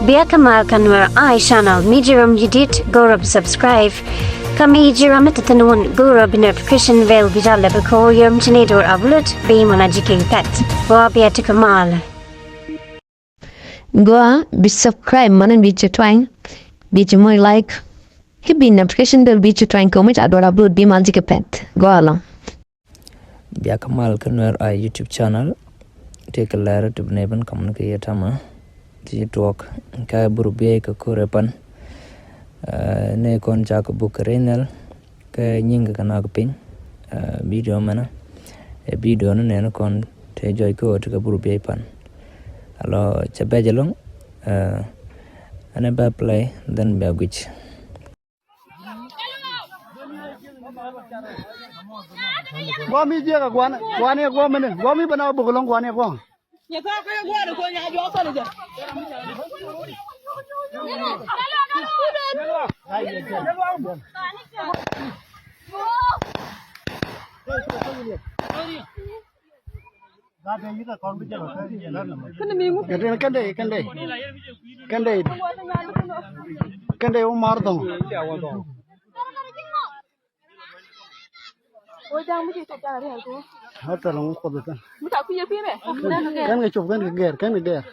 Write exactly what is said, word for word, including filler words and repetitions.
Bia kä mal kä Nuer Eye Channel, mi ji̱ ram ji̱ dit, go̱o̱rä bi subscribe. Kä mi ji̱ ram mi te thi̱n wun, go̱o̱rä bi notification bell bi jal lɛ bi ko̱o̱r yom ci ni do̱r upload, bi mɔna ji̱ kɛ pɛt. Gua bia ti kä mal. Gua bi subscribe, mɔna bi ci twany, bi ci moc like. Ki bi notification bell bi ci twany kɛ mi ca do̱r upload, bi mal ji̱ kɛ pɛt. Gua lɔ. Bia kä mal kä Nuer Eye YouTube channel. Tëë kɛ lɛr ti bi nɛy ben kaman kɛ yɛ tamɛ. Ti ci tuɔɔk kä buru biey kɛ kore pan. Ɛ, nɛy kɔn ca kɛ buk kɛ rɛy nhial. Kä nyiŋ kɛ kɛ nak piny. Ɛ, video mɛnɛ. Ɛ, video ni nɛn kɔn tëë jɔc kɛ ɣöö ti kɛ buru biey pan. Alɔ cɛ bɛc ɛlɔ̱ŋ. Ɛ, ɛn ɛ bɛ play, then bia guic. Guam mi jiɛk a guan, guan iɛ guam mini, guam mi bana buk lɔŋ guan iɛ guam. Kɛn dee, kɛn dee, kɛn dee. Kɛn dee, kɛn dee wä mar dhɔŋ. Hata la ŋu kuɔth kɛn. Kɛn kɛ cop, kɛn kɛ gɛr, kɛn kɛ gɛr.